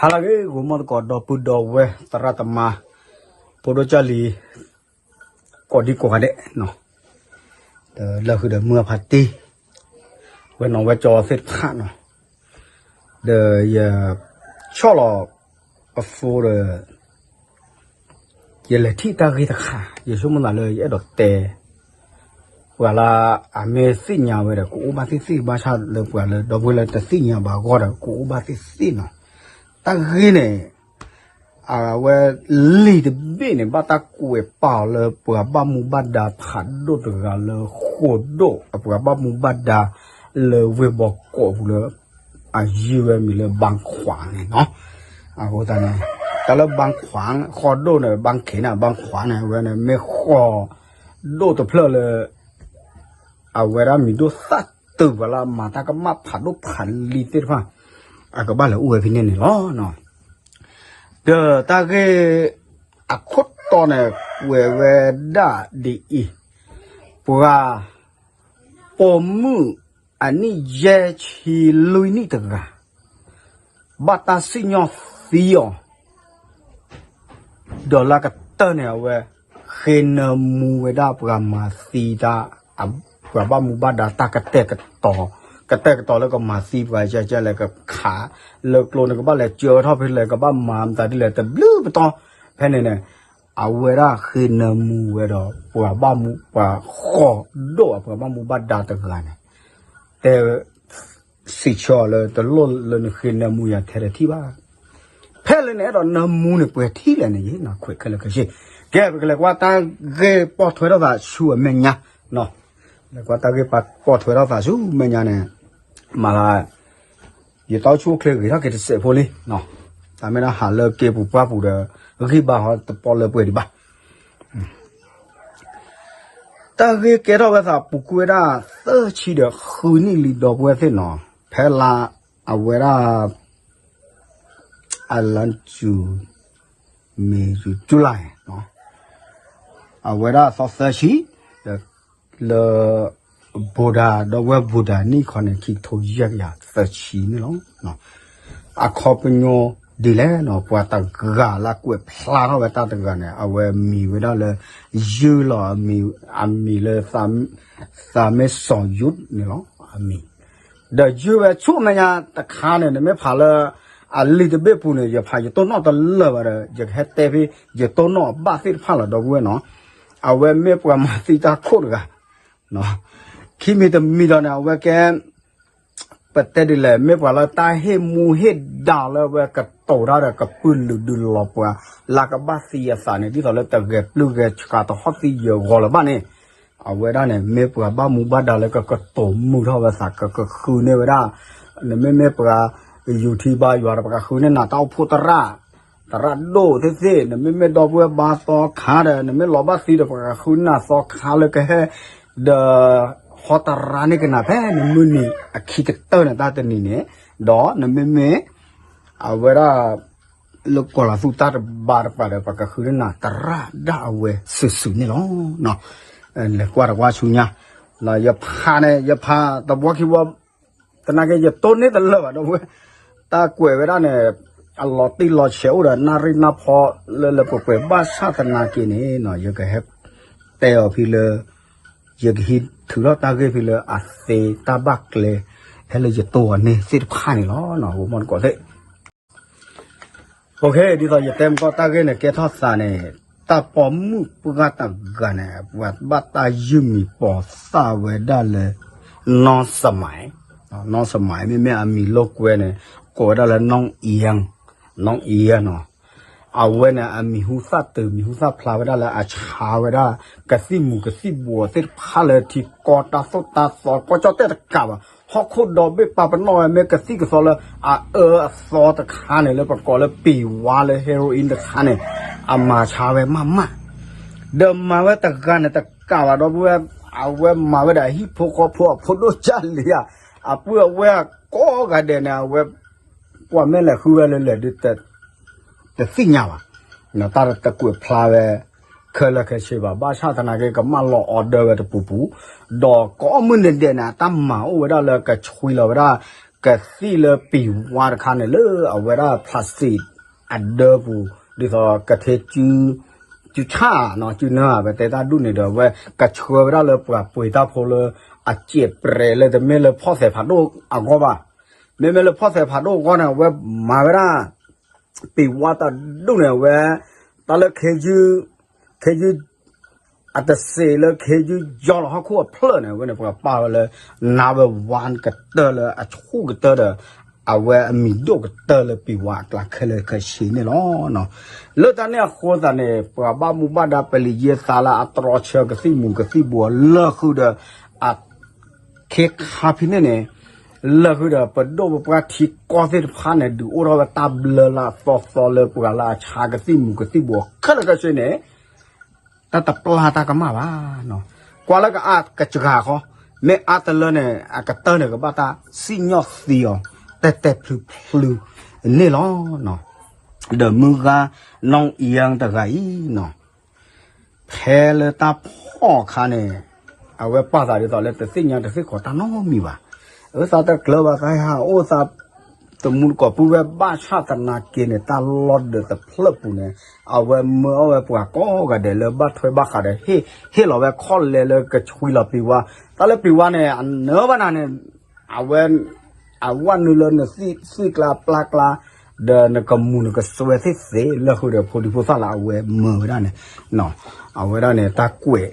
ဟါလၢအဂ့ၤ ဂီၤမီၢ်သကိး ဒီပုၢ်ဒီဝဲၢ် သရၣ်သမါ ဖိဒိၣ်ကၢ်လံၤ ကိးဒံကိးဂၤဒဲး, ဒီးလၢဃုာ်ဒီးမုၢ်အဖါတံၢ် ဝဲနီၢ်ဝဲကၠီသ့ၣ်တဖၣ်နီၤ, ဒီးယဆီၣ်လီၤအ phone ဒီး ယလဲၤထံၣ်တၢ်ဂ့ၢ်တခါ ယဆိကမိၣ်သးလၢယအဲၣ်ဒိးတဲ ပှၤလၢအမ့ၢ်သ့ၣ်ညါဝဲဒီး ကအိၣ်ဘၣ်သ့ၣ်သ့ၣ် ဘၣ်ဆၣ်လၢပှၤလၢဒီပုၢ်ဝဲၢ်လၢတသ့ၣ်ညါဘၣ်အဂီၢ်ဒီး ကအိၣ်ဘၣ်သ့ၣ်သ့ၣ်နီၤ, တၢ်ဂ့ၢ်န့ၣ် အဝဲလံာ်တဘ့ၣ်န့ၣ် ဘၣ်တၢ်ကွဲးပာ်အီၤလၢပှၤဘၣ်မူဘၣ်ဒါဖးဒိၣ်တဂၤလၢဃိာ်ဒိၣ် အပှၤဘၣ်မူဘၣ်ဒါလၢဝ့ၢ်ဘီကီးပူၤလၢ အယုၢ်ဝဲမံၤလၢ ဘၣ်ခွးန့ၣ်နီၤ, အဃိသတးန့ၣ် တၢ်လၢ ဘၣ်ခွး ဃိာ်ဒိၣ်န့ၣ် ဘၣ်ခ့န့ၣ် ဘၣ်ခွးန့ၣ် အဝဲန့ၣ် မ့ၢ်ဃိာ်ဒိၣ်တဖျၢၣ်လၢ အဝဲဒၣ်မံၤဒိၣ်သၣ်တုၤပှၤလၢအမၤတၢ်ကမၣ်ဖးဒိၣ်ဖးလံၤသ့ၣ်တဖၣ် အကဘၣ်လဲၤအိၣ်ဝဲဖဲန့ၣ်န့ၣ်လီၤ. ဒီးတၢ်ဂ့ၢ်အခိၣ်တီန့ၣ် ကွဲးဝဲဒၣ်ဒ်အံၤ, ပှၤ ပိာ်မုၣ်အနံၣ်ယဲၢ်ဆံလွံၢ်နံၣ်တဂၤ ဘၣ်တၢ်စံၣ်ညီၣ်သံအီၤ ဒီးလၢကတၢၢ်န့ၣ် အဝဲ ဃ့နၢမူဝဲဒၣ်ပှၤမၤသံတၢ် ပှၤဘၣ်မူဘၣ်ဒါတၢ်ကတဲာ်ကတီၤ ကတဲာ်ကတီၤလၢကမၤသံပှၤ ကလဲၤကခးလၢကျိန့ၣ် ကဘၣ်လဲၤကၢထီၣ်ဖဲလဲၣ် ကဘၣ်မၤမတၤဒ်လဲၣ် တဘျုးပတီၢ် ဖဲန့ၣ်န့ၣ် အဝဲဒၣ်ဃ့နၢမူဝဲဒီး ပှၤဘၣ်မူ ပှၤဃိာ်ဒိၣ်အပှၤဘၣ်မူဘၣ်ဒါတဂၤန့ၣ် တဲ စံးဆၢအီၤလၢ တလိၣ်လၢနဃ့နၢမူယၤထဲတထံၣ်ဘၣ်. ဖဲလၢနအဲၣ်ဒိးနၢမူန့ၣ် ပှဲၤထံၣ်လဲၣ်န့ၣ် ယနခွဲးခဲလၢာ်ခဲဆ့. ကဲ ပကလဲၤကွၢ်တၢ်ဂ့ၢ်ပိာ်ထွဲထီၣ်သးဆူအမဲာ်ညါ, လဲၤကွၢ်တၢ်ဂ့ၢ်ပိာ်ထွဲထီၣ်သးဆူမဲာ်ညါန့ၣ် မၤလၢ ယတၢ်အိၣ်ဆူၣ်အိၣ်ချ့ဂ့ၤထီၣ်က့ၤတစဲးဖိလံ. တၢ်မ့ၢ်ဒၣ်ဟးလၢက့ၤပူၤပှၢ်ပူၤဒီး ဂံၢ်ဘါဟီတပီၢ်လၢပှဲၤဒံးဘၣ်. တၢ်ဂ့ၢ်ကဲထီၣ်ဝဲသးပူၤကွံာ်ဝဲဒၣ်သၢဆံဒီးဃုနံၣ်လံဒီပုၢ်ဝဲၢ်သ့ၣ်နီၤ, ဖဲလါအဝဲဒၣ် အလါယူၤ မ့ၤယူၤ ကၠူလါနီၤ, အဝဲဒၣ်သီသၢဆံ လၢ ဘူးဒၤ ဒီပုၢ်ဝဲၢ်ဘူးဒၤနံၣ်ခီန့ၣ် ခံကထိယဲၢ်ကယၤသၢဆံန့ၣ်လီၤ. အခီပညီဒ်လဲၣ်နီၤ, ပှၤတဂၤလၢကွဲးဖျါထီၣ်ဝဲတၢ်တဂၤန့ၣ် အဝဲမံၤဝဲဒၣ်လၢ ယုၢ်လီၤ အမံၤလၢ သးမ့ၢ်စီၤယူးန့ၣ်လီၤ အမံၤ, ဒီးယုၢ်ဝဲဆူမဲာ်ညါတခါန့ၣ် နမ့ၢ်ဖးလၢ အလံာ်တဘ့ၣ်ပူၤန့ၣ် ယဖးယတိၢ်နီၣ်တလၢာ်ဘၣ်ဒီး ယကဟဲတဲဖဲ ယတိၢ်နီၣ်အဘၣ်သ့ၣ်တဖၣ်လီၤ ဒီပုၢ်ဝဲၢ်နီၤ, အဝဲမ့ၢ်ပှၤမၤသံတၢ်ခိၣ်တဂၤ ခံမံၤတမံၤဒီးန့ၣ် အဝဲကဲ ပတဲဒ်လဲၣ် မ့ၢ်ပှၤလၢတၢ်ဟ့ၣ်မူဟ့ၣ်ဒါလၢအဝဲကတိၤတၢ်ဒီး ကပုာ်လုးဒုးလီၤပှၤ လၢကဘၣ်သံအသးန့ၣ် ဒ်သိးလၢတဂဲၤပျုၢ်ဂဲၤဆှးတဟီၣ်သံယၢၤဂီၤလၢၤဘၣ်န့ၣ်, အဝဲဒၣ်န့ၣ် မ့ၢ်ပှၤဘၣ်မူဘၣ်ဒါလၢကကတိၤမုာ်ထီၣ်ဝဲသး ကကဃုန့ၢ်ဝဲဒၣ်, နမ့မ့ၢ်ပှၤ ယူၤထံဘါယွၤဒီး ပကဃုန့ၢ်နၤတၢ်အိၣ်ဖှိၣ်သရၣ် သရၣ်ဒိၣ်သ့ၣ်သ့ၣ် နမ့မ့ၢ်ဒီပုၢ်ဝဲၢ်ဘါသီခါဒီး နမ့ၢ်လီၤဘၣ်သံဒီး ပကဃုန့ၢ်နၤသီခါလၢကဟဲ ဒီး ဟီတရါန့ၢ်ကနၤဖဲန့ၣ်မုၢ်နံၤအခံကတၢၢ်န့ၣ် တၢ်တနံၤန့ၣ်, ဒီးနမ့မ့ၢ် အဝဲဒၣ် လၢကီၢ်လီၤသူၣ်တၢ်တဘါတပၤဒီး ပကဃုန့ၢ်နၤသရၣ်ဒၣ်အဝဲစုာ်စုာ်န့ၣ်လီၤ. လဲၤကွၢ်တကွၢ်ဆူညါ, ယဖးန့ၣ် ယဖးတဘျီခံဘျီ သနာ်က့ ယတိၢ်န့ၢ်တလၢာ်ဘၣ်ဒီပုၢ်ဝဲၢ်, တၢ်ကွဲးဝဲဒၣ်န့ၣ် အလီၤတံၢ်လီၤဆဲးအိၣ်ဒီး နၣ်ရံၣ်နၢ်ဖီ လၢလၢပှဲၤပှဲၤ ဘၣ်ဆၣ်သနာ်က့န့ၣ် ယကဟဲတဲအီၤဖဲလၢ ယကဟံးထုးထီၣ်တၢ်ဂ့ၢ်ဖဲလၢအသ့တၢ်ဘၣ်ကျဲ ဖဲလၢယတိၢ်အီၤန့ၣ်သ့ၣ်တဖၣ်န့ၣ်လီၤ. ဂီၤမီၢ်တကိးသ့ၣ် ဒ်သိးယတဲမကီၢ်တၢ်ဂ့ၢ်န့ၣ် ကဲထီၣ်သးန့ၣ် တၢ်ပိာ်မုၣ်ပှၢ်တဂၤန့ၣ် ပှၤဘၣ်တၢ်ယုၢ်မံၤပိာ်သၣ်ဝဲဒၣ်လၢ နီၢ်စမၤ, နီၢ်စမၤ မ့မ့ၢ်အမံၤလိာ်ကွဲန့ၣ် ကိးဝဲဒၣ်လၢ နီၢ်အံၤ, နီၢ်အံၤနီၤ, အဝဲန့ၣ် အမံၤဟူသၣ်တုၤ မံၤဟူသၣ်ဖျါဝဲဒၣ်လၢအဆါဝဲဒၣ် ကသံၣ်မူၤကသံၣ်ဘှီးသ့ၣ်တဖၣ်လၢထံကီၢ်တၢ်သိၣ်တၢ်သီ ကီၢ်ကၠီၣ်တဲၣ်တကးဘၣ် ဟီၣ်ခိၣ်ဒီဘ့ၣ်ပာ်ပနီၣ်ဝဲ မ့ၢ်ကသံၣ်ကသီလၢအအၢအသီတခါန့ၣ် လၢပကိးလၢပံၤဝါလၢ heroin တခါန့ၣ် အမၤဆါဝဲမးမး, ဒီးမၤဝဲတဂၤန့ၣ်တကးဘၣ်ဒီပုၢ်ဝဲၢ် အဝဲမၤဝဲဒၣ်ဟံၣ်ဖိဃီဖိအဖိဒိၣ်ကၢ်လံၤဧါ, အပုၢ်အဝဲၢ်ကိးဂၤဒဲးန့ၣ် အဝဲ ပှၤမ့ၢ်လဲၤဃုဝဲလၢလဲၣ်ဒုး တသ့ၣ်ညါဘၣ်, တၢ်တကွဲးဖျါဝဲ ခဲလၢာ်ခဲဆ့ဘၣ်, ဘၣ်ဆၣ်သနာ်က့ ကမၣ်လီၤ order ဝဲတပူၤပူၤ, ဒီးကိးမုၢ်နံၤဒဲးန့ၣ် အတၢ်မၤအိၣ်ဝဲဒၣ်လၢကဆွံလီၤဝဲဒၣ် ကသံၣ်လၢပံၤဝါတခါန့ၣ် လၢအဝဲဒၣ် plastic အဒၢပူၤ ဒ်သိးကထဲ စုဆၣ်နီၤ စုနၢ် ပတဲတၢ်ဒူၣ်န့ၣ်ဒီး အဝဲကဆှၢဝဲဒၣ်လၢပှၤပှ့ၤတၢ်ဖိလၢ အစဲးပြဲးလၢတမ့ၢ်လၢဖီၣ်သဲးဖးဒိၣ်အဂီၢ်ဘၣ်. မ့မ့ၢ်လၢဖီၣ်သဲးဖးဒိၣ်အဂီၢ်န့ၣ် အဝဲမၤဝဲဒၣ် ပံၤဝါတၢ်ဒူၣ်န့ၣ် အဝဲ တၢ်လၢခ့ယုၢ် ခ့ယုၢ် အတစ့းလၢခ့ယုၢ်ယီလီၤဟီၣ်ခိၣ်အဖျၢၣ်န့ၣ် အဝဲန့ၣ် ပှၤပာ်ဝဲလၢ number one ကတၢၢ်လၢ အဆူၣ်ကတၢၢ်ဒီး အဝဲအမံၤဒိၣ်ကတၢၢ်လၢပံၤဝါအကျါခဲလၢာ်ခဲဆ့န့ၣ်လီၤ. လၢတၢ်န့ၣ်အဃိသတးန့ၣ် ပှၤဘၣ်မူဘၣ်ဒါ ပလံၤယဲၢ်သါလၢအတြီဆၢကသံၣ်မူၤကသံၣ်ဘှီးလၢာ်ဃုာ်ဒီး အခ့ခါဖဲန့ၣ်န့ၣ် လၢာ်ဃုာ်ဒီး ပဒိၣ်ပပှၢ်ထံကီၢ်သ့ၣ်တဖၣ်န့ၣ် ဒုးအိၣ်ထီၣ်ဝဲတၢ်ဘျၢလၢအသီသီလၢပှၤလၢအဆါကသံၣ်မူၤကသံၣ်ဘှီးခဲလၢာ်ခဲဆ့န့ၣ် တၢ်တပျၢ်တၢ်ကမၣ်ဘၣ်. ကွၢ်လၢကအါကစှၤဃီ, မ့ၢ်အါတလၢန့ၣ် အကတၢၢ်န့ၣ် ကဘၣ်တၢ်စံၣ်ညီၣ်သံအီၤ တဲာ်တဲာ်ဖျုးဖျုးန့ၣ်လီၤ. ဒီးမုၢ်ဂၤ နီၢ်အံၣ်တဂၤအံၤနီၤ ဖဲလၢတၢ်ဖီၣ်အခါန့ၣ် အဝဲပာ်သးဒ်သိးလၢတသ့ၣ်ညါတသ့ၣ်ဃီတၢ်နီတမံၤဘၣ်. အသးတကျၢၤဘၣ် သးဟးအိၣ်သး တမူတကိးပုၢ်ဝဲၢ် ဘၣ်ဆၣ်သနာ်က့န့ၣ် တၢ်လီၢ်ဒၢးတဖျၢၣ်ပူၤန့ၣ် အဝဲမၢအီၣ်ဝဲပှၤကိးဂၤဒဲးလၢဘၣ်ထွဲဘၣ်ဃးဒီး ဟ့ၣ်လီၤဝဲခီၣ်လဲလၢကဆွံလီၤပံၤဝါ, တၢ်လၢပံၤဝါန့ၣ် အနၢဘၣ်နၤန့ၣ် အဝဲ အဝဲနုာ်လၢနသွံၣ်ကျါပျၢ်ကျါ ဒီးနကမူၤနကစွဲသ့ၣ်သ့ၣ် လၢဃုာ်ဒီးဖိဒံဖိသၣ်လၢအဝဲမၢဝဲဒၣ်န့ၣ်, အဝဲဒၣ်န့ၣ် တၢ်ကွဲး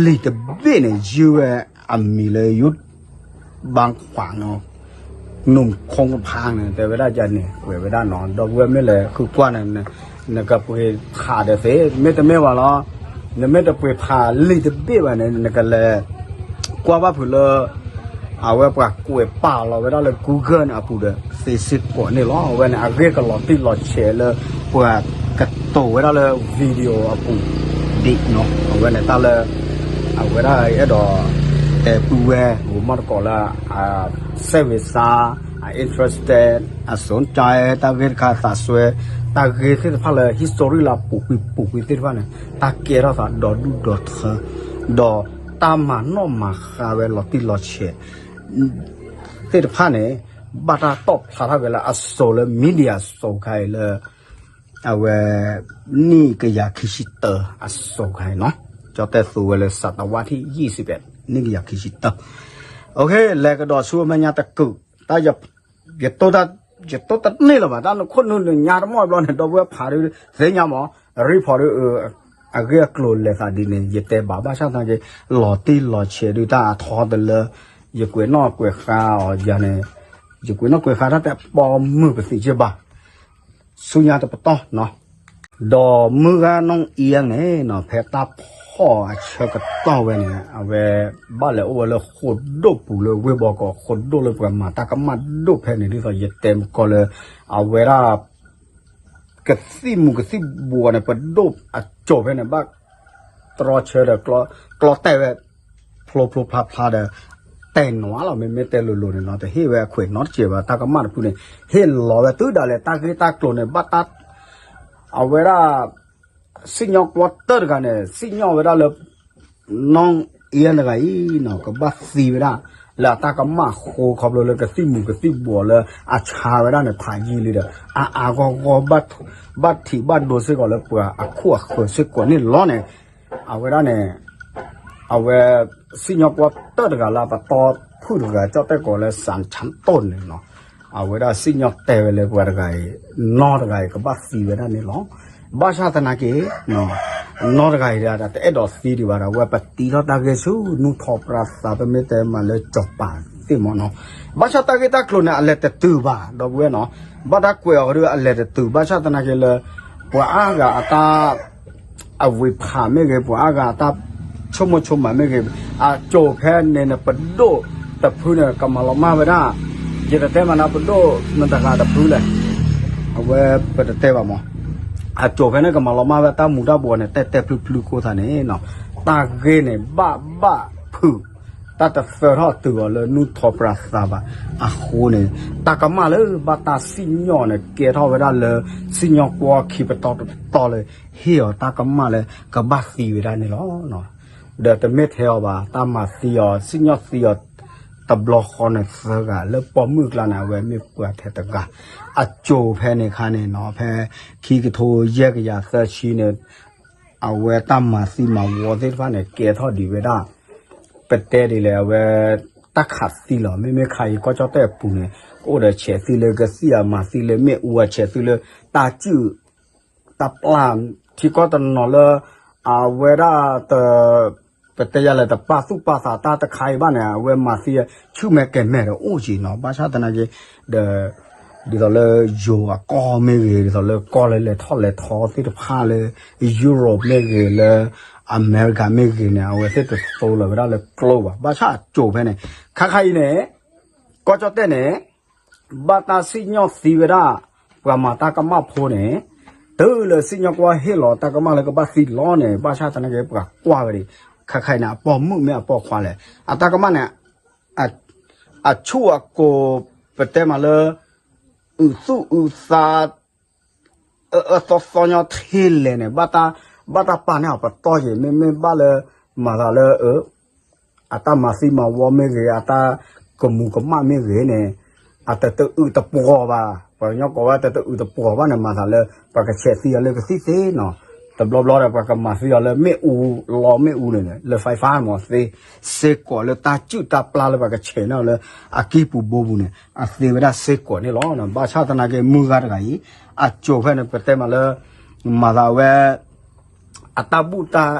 လံာ်တဘ့ၣ်န့ၣ် ယုၢ်ဝဲအမံၤလၢယိၣ် ဘၣ်ခွးနီၤ နုာ်ခိကဖါန့ၣ် တဲဝဲဒၣ်ယၤန့ၣ် ကွဲးဝဲဒၣ်နီၤ ဒီပုၢ်ဝဲၢ်မ့ၢ်လဲၤဃုကွၢ်န့ၣ် နကပှ့ၤဖးဒီးသ့ မ့တမ့ၢ်ဘၣ်လီၤ. နမ့ၢ်တပှ့ၤဖးလံာ်တဘ့ၣ်ဘၣ်န့ၣ် နကလဲၤ ကွၢ်ဘၣ်ဖုးလၢ အဝဲပှၤကွဲးပာ်လီၤဝဲဒၣ်လၢ Google န့ၣ်အပူၤဒီး သ့စ့ၢ်ကီးန့ၣ်လီၤ. အဝဲန့ၣ် အဂ့ၢ်ကလီၤတံၢ်လီၤဆဲးလၢ ပှၤကတိၤဝဲဒၣ်လၢ video အပူၤ ဒ်နီၤ အဝဲန့ၣ်တၢ်လၢ အဝဲဒၣ်အဲၣ်ဒိး တဲပုၢ်ဝဲၢ် ဂိၤမီၣ်တကိးလၢ အ စိတ်ဝင်စား အ interested အ สนใจ တၢ်ဂ့ၢ်တခါအသးစွဲ တၢ်ဂ့ၢ်သ့ၣ်တဖၣ်လၢ history လၢအပူၤကွံာ်ပူၤကွံာ်သ့ၣ်တဖၣ်န့ၣ် တၢ်ကဲထီၣ်သးဒီဒူၣ်ဒီထၢ ဒီးတၢ်မၤနီၣ်မၤဃါဝဲလီၤတံၢ်လီၤဆဲး သ့ၣ်တဖၣ်န့ၣ် ဘၣ်တၢ်တီၣ်ဖျါထီၣ်က့ၤလၢအစိၤလၢ media အစိၤခါအံၤလၢ အဝဲ နံၣ်ကယၤခံဆံတၢအစိၤခါအံၤနီၤ ကၠီတဲသူဝဲလၢ ศตวรรษที่ยี่สิบเอ็ด နံၣ်ကယၤခံဆံတၢ လဲၤကဒီးဆူအမဲာ်ညါတကုာ် တၢ် ယတိၢ်တန့ၢ်လၢၤဘၣ် တၢ်နခိၣ်နူာ်နညါတမီၢ်ဘျီန့ၣ် ဒီပုၢ်ဝဲၢ်ဖးဒုးသ့ၣ်ညါမး report ဒုး အဂ့ၢ်အကျိၤလဲၤသးဒ်န့ၣ် ယတဲဘၣ်ဘၣ်ဆၣ်သနာ်က့ လီၤတံၢ်လီၤဆဲးဒုးတၢ်အထီတလၢ ယကွဲးနီၣ်ကွဲးဃါအီၤယၤန့ၣ် ယကွဲးနီၣ်ကွဲးဃါတၢ်တဲပီမုၢ်ပသံးက့ဘၣ် ဆူညါတပတီၢ်နီၤ ဒီးမုၢ်ဂၤနီၢ်အံၣ်န့ၣ်နီၤ ဖဲတၢ်ဖီၣ်အဆၢကတီၢ်ဝဲန့ၣ် အဝဲဘၣ်လဲၤအိၣ်ဝဲလၢဃိာ်ဒိၣ်ပူၤလၢဝ့ၢ်ဘီကီး ဃိာ်ဒိၣ်လၢပှၤမၤတၢ်ကမၣ်ဒိၣ်ဖဲန့ၣ် ဒ်သိးယတဲမကီလၢ အဝဲဒၣ် ကသံၣ်မူၤကသံၣ်ဘှီးန့ၣ် ပဒိၣ်အကၠိၤဖဲန့ၣ် ဘၣ်တြီဆၢဒီး ကျီတဲာ်ဝဲ ဖျိဖျိဖျါဖျါဒီး တဲနွါလီၤ မ့မ့ၢ်တဲလိၤလိၤန့ၣ်နီၤ တဟ့ၣ်ဝဲအခွဲးနီတစဲးဘၣ် တၢ်ကမၣ်တဖုန့ၣ် ဟ့ၣ်လီၤဝဲတုၤဒၣ်လဲာ် တၢ်ဂ့ၢ်တၢ်ကျိၤန့ၣ် ဘၣ်တၢ် အဝဲဒၣ် စံၣ်ညီၣ်ကွီၢ်တၢၢ်တဂၤန့ၣ် စံၣ်ညီၣ်ဝဲဒၣ်လၢ နီၢ်အံၣ်တဂၤအံၤနီၤ ကဘၣ်သံဝဲဒၣ် လၢအတၢ်ကမၣ်အဃိ ခီဖျိလၢကသံၣ်မူၤကသံၣ်ဘှီးလၢအဆါဝဲဒၣ်န့ၣ် ဖးယံာ်လံဒီး အါအါဂီၢ်ဂီၢ် ဘၣ်ထံးဘၣ်ဒိစ့ၢ်ကီးလၢပှၤအခိၣ်အဃၢၤစ့ၢ်ကီးန့ၣ်လီၤန့ၣ် အဝဲဒၣ်န့ၣ် အဝဲ စံၣ်ညီၣ်ကွီၢ်တၢၢ်တဂၤလၢအပတီၢ်ဖုၣ်တဂၤ ကၠီၣ်တဲၣ်ကိးလၢစၣ်ဆၣ်တိၣ်န့ၣ်နီၤ အဝဲဒၣ်စံၣ်ညီၣ်တဲဝဲလၢပှၤတဂၤအံၤ နီၢ်တဂၤအံၤ ကဘၣ်သံဝဲဒၣ်န့ၣ်လီၤ. ဘၣ်ဆၣ်သနာ်က့ နီၢ်တဂၤအံၤဒၣ်တအဲၣ်ဒိးသံဒံးဘၣ်ဒီး အဝဲပတံထီၣ်တၢ်ဂ့ၢ်ဆူ နူၢ်ထီၣ်ပြၢသး ပမ့ၢ်တဲမးလၢစီၤပၤသ့ၣ်မးနီၤ ဘၣ်ဆၣ်တၢ်ဂ့ၢ်တၢ်ကျိၤန့ၣ် အလဲၤတတုၤဘၣ် ဒီပုၢ်ဝဲၢ်နီၤ ဘၣ်တၢ်ကွဲးအီၤကဒုးအလဲၤတတုၤ ဘၣ်ဆၣ်သနာ်က့လၢ ပှၤအါဂၤအတၢ် အဝံၤဖးမ့ၢ်ဂ့ၤ ပှၤအါဂၤအတၢ်ဆိကမိၣ်ဆိကမးမ့ၢ်ဂ့ၤ အကၠိၤဖဲန့ၣ်န့ၣ် ပဒိၣ်တဖုန့ၣ် ကမၤလီၤမၢ်ဝဲဒၣ် ယတတဲမးနၤ ပဒိၣ်နတဂၤတဖုလဲၣ် အဝဲပတတဲဘၣ်မး အကၠိၤဖဲန့ၣ် ကမၤလီၤမၢ်ဝဲတၢ်မူၤတၢ်ဘှီးန့ၣ် တဲတဲဖျုဖျုဃိသးန့ၣ်နီၤ တၢ်ဂ့ၢ်န့ၣ် ဘၣ်ဘၣ်ဖုး တၢ်တသၢထီၣ်တုၤအီၤလၢနူၢ်ထီၣ်ပြၢသးဘၣ် အဃိန့ၣ် တၢ်ကမၣ်လၢဘၣ်တၢ်စံၣ်ညီၣ်န့ၣ် ကဲထီၣ်ဝဲဒၣ်လၢ စံၣ်ညီၣ်ကွီၢ်ခံပတီၢ်တပတီၢ်လၢ ဟ့ၣ်အီၤတၢ်ကမၣ်လၢ ကဘၣ်သံဝဲဒၣ်န့ၣ်လီၤ. ဒီးတမ့ၢ်ထဲအီၤဘၣ် တၢ်မၤသံအီၤ စံၣ်ညီၣ်သံအီၤ တဘျီဃီန့ၣ်သၢဂၤလၢပိာ်မုၣ်ကျါန့ၣ် အဝဲမ့ၢ်ပှၤထဲတဂၤ, အစိၤဖဲန့ၣ်ခါန့ၣ်နီၤ ဖဲခံကထိယဲၢ်ကယၤသၢဆံန့ၣ် အဝဲတၢ်မၤသံမၤဝီသ့ၣ်တဖၣ်န့ၣ် ကဲထီၣ်ဒံးဝဲဒၣ် ပတဲဒ်လဲၣ် အဝဲ တၢ်ခးသံလီၤ. မ့မ့ၢ်ခါအံၤကီၢ်ကၠီၣ်တဲၣ်အပူၤန့ၣ် ကအိၣ်ဒီးဆဲးသံလၢကသံၣ်အမၤသံလၢမ့ၣ်အူအဆဲးသံလၢ တၢ်စုၣ် တၢ်ပျၢ် ထံကီၢ်တနီၤလၢ အဝဲဒၣ်တ ပတဲယၤလဲၣ် တပာ်သူၣ်ပာ်သးတၢ်တခါအံၤဘၣ်န့ၣ် အဝဲမၤသံဆူၣ်မဲာ်ကဲၤမဲာ်ဒီးအိၣ်က့ၤနီၤ. ဘၣ်ဆၣ်သနာ်က့ ဒီး ဒ်သိးလၢယိၤအကီၢ်မ့ၢ်ဂ့ၤ ဒ်သိးလၢကီၢ်လၢလဲၤထီၣ်လဲၤထီသ့ၣ်တဖၣ်လၢ Europe မ့ၢ်ဂ့ၤ လၢ America မ့ၢ်ဂ့ၤန့ၣ် အဝဲသ့ၣ်တသိလီၤဝဲဒၣ်လၢကျိဘၣ်. ဘၣ်ဆၣ်အစိၤဖဲန့ၣ် ခါခါအံၤန့ၣ် ကီၢ်ကၠီၣ်တဲၣ်န့ၣ် ဘၣ်တၢ်စံၣ်ညီၣ်သံဝဲဒၣ် ပှၤမၤတၢ်ကမၣ်ဖိန့ၣ် တုၤလၢစံၣ်ညီၣ်ကွီၢ်ဟ့ၣ်လီၤတၢ်ကမၣ်လၢကဘၣ်သံလီၤန့ၣ် ဘၣ်ဆၣ်သနာ်က့ ပှၤကွၢ်ဝဲဒၣ် ခါခါအံၤန့ၣ် အပိာ်မုၣ်မ့ၢ်အပိာ်ခွါလဲၣ် အတၢ်ကမၣ်န့ၣ် အဆူၣ်အကိၤ ပတဲမးလၢ အုးသူၣ်အုးသါ အအၢသီသီညီထဲလဲၣ်န့ၣ် ဘၣ်တၢ်ပာ်န့ၢ်အီၤပတီၢ်က့ၤ မ့မ့ၢ်ဘၣ်လၢ မၤသးလၢ အတၢ်မၤသံမၤဝီမ့ၢ်ဂ့ၤ အတၢ်ကမူၤကမၣ်မ့ၢ်ဂ့ၤန့ၣ် အတတအုးတပှီၤဘၣ်. ပှၤကညီကိးဝဲတတအုးတပှီၤဘၣ်န့ၣ် မၤသးလၢ ပှၤကဆဲးသံအီၤလၢကသံၣ်သ့နီၤ. တဘျီဘျီဒီး ပှၤကမၤသံအီၤလၢမ့ၣ်အူ လီမ့ၣ်အူန့ၣ် လၢ fiber မ့ၢ်သ့ စ့ၢ်ကီးလၢတၢ်စုၣ်တၢ်ပျၢ်လၢပှၤကဆဲးန့ၢ်အီၤလၢ အကံၢ်ပူၤဘိပူၤန့ၣ် အသ့ဝဲဒၣ်စ့ၢ်ကီးန့ၣ်လီၤ. ဘၣ်ဆၣ်သနာ်က့ မုၢ်ဂၤတဂၤအံၤ အစိၤဖဲန့ၣ် ပတဲမးလၢ မၤသးဝဲ အတၢ်ဘူၣ်တၢ်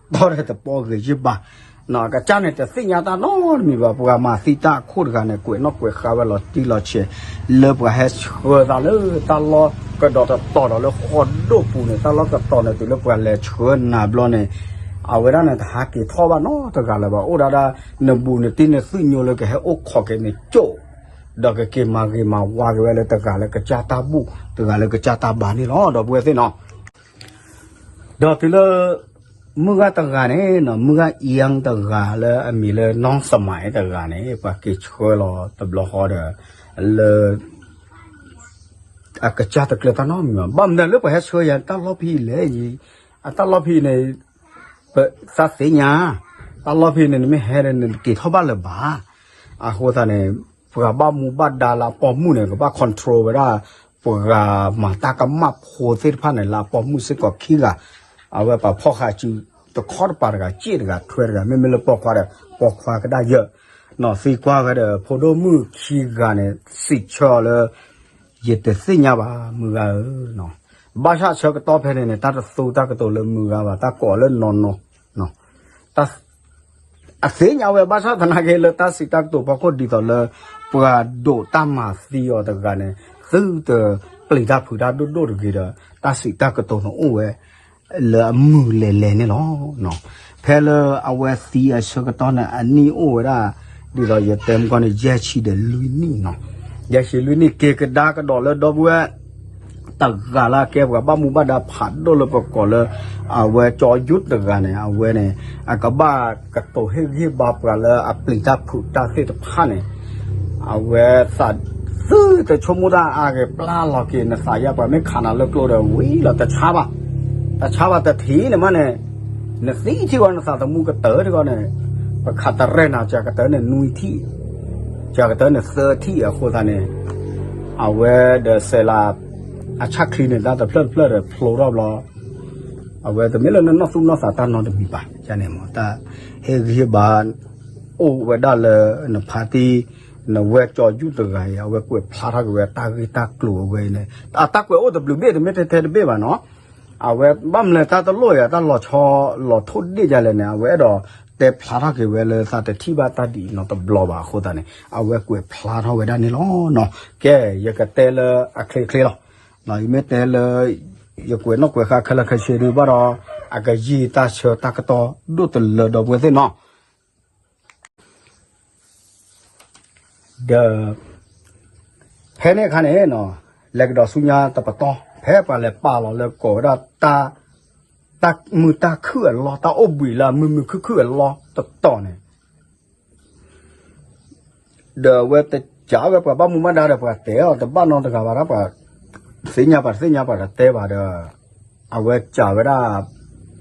တီၢ်ဒီးတပီဂ့ၤယ့ၢ်ဘၣ်. ကစၢ်န့ၣ်တသ့ၣ်ညါတၢ်နီတမံၤဘၣ်. ပှၤမၤသံတၢ်အခိၣ်တဂၤန့ၣ် ကွဲးနီၣ်ကွဲးဃါဝဲလီၤတံၢ်လီၤဆဲး လၢပှၤဟဲဆှၢသးလၢတၢ်လီၢ်ကဒီးတတီၤဒီးလၢဃီဒိၣ်ပူၤန့ၣ် တၢ်လီၢ်တတီၤန့ၣ် တုၤလၢပှၤလဲၤဆှၢနၤဘျီန့ၣ် အဝဲဒၣ်န့ၣ် တဟးက့ၤထီၣ်ဘၣ်နီတဂၤလၢၤဘၣ်. အိၣ်ဒၣ်ဒၣ် နဘူးနတံၢ်နသူၣ်ညိလၢကဟဲအိၣ်ခိးက့ၤန့ၣ်ကၠိၣ် ဒီးကက့ၤမၤဂ့ၤမၤဝါက့ၤဝဲလၢတဂၤလၢကစၢ်တၢ်ဘူၣ် တဂၤလၢကစၢ်တၢ်ဘါန့ၣ်လီၤ. ဒီပုၢ်ဝဲၢ်သ့ၣ်နီၤ ဒီးတုၤလၢ မုၢ်ဂၤတဂၤန့ၣ်နီၤ မုၢ်ဂၤအံတဂၤလၢအမံၤလၢ နီၢ်စမၤအ့တဂၤန့ၣ် ပှၤက့ၤဆှၢလီၤတဘျီဃီဒီး လၢ အကစၢ်တကျၢၤတၢ်နီတမံၤဘၣ်. ဘၣ်မနုၤလၢပှၤဟဲဆှၢယၤ တၢ်လီၢ်ဖဲအံၤလဲၣ်, အတၢ်လီၢ်ဖဲအံၤန့ၣ် ပသးသ့ၣ်ညါ, တၢ်လီၢ်ဖဲအံၤန့ၣ် နမ့ၢ်ဟဲဒီး နတက့ၤထီၣ်ဘၣ်လၢၤဘၣ်. အဃိသတးန့ၣ် ပှၤဘၣ်မူဘၣ်ဒါလၢအပိာ်မုၣ်န့ၣ် ကဘၣ် control ဝဲဒၣ် ပှၤမၤတၢ်ကမၣ်ဖိသ့ၣ်တဖၣ်န့ၣ် လၢအပိာ်မုၣ်စ့ၢ်ကီးခံဂၤ, အဝဲပှၤဖီၣ်ဃာ်စုတခီတပၤတဂၤ စ့ၢ်တဂၤ ထွဲတဂၤ, မ့မ့ၢ်လၢပိာ်ခွါဒီး ပိာ်ခွါကဒၣ်ယၢၢ်, နီၢ်သံကွၢ်ဝဲဒီး ဖိဒိၣ်မုၣ်ခံဂၤန့ၣ် စံးဆၢအီၤလၢ ယတသ့ၣ်ညါဘၣ် မုၢ်ဂၤဧၢ, ဘၣ်ဆၣ်ဆၢကတီၢ်ဖဲန့ၣ်န့ၣ် တၢ်တသူတၢ်ကတိၤလၢမုၢ်ဂၤဘၣ် တၢ်ကိးအီၤလၢနီၢ်နီၢ်, အသ့ၣ်ညါဝဲ ဘၣ်ဆၣ်သနာ်က့လၢတၢ်စံးတၢ်ကတိၤဖီခိၣ်ဒ်သိးလၢ ပှၤဒိးတၢ်မၤသံအီၤတဂၤန့ၣ် သုတပျံၤတၢ်ဖုးတၢ်ဒိၣ်ဒိၣ်တဂ့ၤဒီး တၢ်စံးတၢ်ကတိၤန့ၣ်အိၣ်ဝဲ လၢအမုၢ်လဲၤလဲၤန့ၣ်လီၤ. ဖဲလၢအဝဲသံအဆၢကတီၢ်န့ၣ် အနံၣ်အိၣ်ဝဲဒၣ် ဒ်သိးယတဲမုၢ်ကီၢ်န့ၣ် ယဲၢ်ဆံဒီးလွံၢ်နံၣ်နီၤ, ယဲၢ်ဆံလွံၢ်နံၣ် က့ၤကဒါကဒီးလၢဒီပုၢ်ဝဲၢ် တဂၤလၢအကဲပှၤဘၣ်မူဘၣ်ဒါဖးဒိၣ်လၢပကိးလၢ အဝဲကၠီယုၢ်တဂၤန့ၣ် အဝဲန့ၣ် အကဘၣ်ကတိၤဟ့ၣ်ဂံၢ်ဘါပှၤလၢအပျံၤတၢ်ဖုးတၢ်သ့ၣ်တဖၣ်န့ၣ် အဝဲသးသုတဆိကမိၣ်တၢ်အါဂ့ၤ ပျၢ်လီၤက့ၤ နသးယါ ပှၤမ့ၢ်ခးနၤလၢကျိဒီးဝံၤလီၤ တဆါဘၣ်, တဆါဘၣ်တထံၣ်န့ၣ်မးန့ၣ် နသံထံၣ်ဝဲ နသးသမူကတၢၢ်ထံၣ်ဝဲန့ၣ် ပခးတရဲၣ်နၤ ကကတၢၢ်န့ၣ်နွံထံၣ်, ကကတၢၢ်န့ၣ်သၢထံၣ်အဃိသတးန့ၣ် အဝဲဒီးစဲးလၤ အဆၣ်ချံန့ၣ် တၢ်တဖျၢၣ်တဖျၢၣ်ဒီးဖျိထီၣ်ဘျီ အဝဲတမ့ၢ်လၢနနီၢ်သူၣ်နီၢ်သးတၢ်နီတမံၤဘၣ် န့ၣ်မး တၢ်ဟ့ၣ်ဂံၢ်ဟ့ၣ်ဘါ အိၣ်ဝဲဒၣ်လၢ နဖါတံၢ် နဝဲၢ်ကၠီယုၢ်တဂၤအံၤ အဝဲကွဲးဖျါထီၣ်က့ၤဝဲတၢ်ဂ့ၢ်တၢ်ကျိၤအဝဲအံၤန့ၣ် အတၢ်ကွဲးအိၣ်တဘျုးဘ့ၣ် တမ့ၢ်ထဲထဲတဘ့ၣ်ဘၣ်နီၤ အဝဲဘၣ်မနုၤတၢ်တလိၣ်အံၤ အတၢ်လီၤဆီလီၤထိၣ်ဒ့ၣ်ဒ်လဲၣ်န့ၣ် အဝဲအဲၣ်ဒိးတဲဖျါထီၣ်က့ၤဝဲလၢသးတထံၣ်ဘၣ်တၢ်ဒ်အံၤနီတဘျီဘၣ်အဃိသတးန့ၣ် အဝဲကွဲးဖျါထီၣ်ဝဲဒၣ်န့ၣ်လီၤ. ကဲ ယကတဲလၢအချ့ချ့လီၤ. ယမ့ၢ်တဲလၢ ယကွဲးနီၣ်ကွဲးဃါခဲလၢာ်ခဲဆ့ဒုးဘၣ်ဒီး အကယံာ်တၢ်ဆၢတၢ်ကတီၢ်ဒိၣ်တလၢဒီပုၢ်ဝဲၢ်သ့ၣ်နီၤ ဒီး ဖဲန့ၣ်အခါန့ၣ် လဲၤကဒီးဆူညါတပတီၢ် ဖဲပှၤလဲၤပာ်လီၤလၢကိးဝဲဒၣ် တၢ်မုာ်တၢ်ခုၣ်အလီၢ် တၢ်အိၣ်ဘှံးလၢအမုာ်မုာ်ခုၣ်ခုၣ်အလီၢ်တတီၤန့ၣ် ဒီးအဝဲတစံးဝဲပှၤဘၣ်မူဘၣ်ဒါဒီးပှၤတဲအီၤတဘၣ်နီတဂၤဘၣ် ပှၤသ့ၣ်ညါပှၤတသ့ၣ်ညါပှၤတတဲဘၣ်ဒီး အဝဲစံးဝဲဒၣ်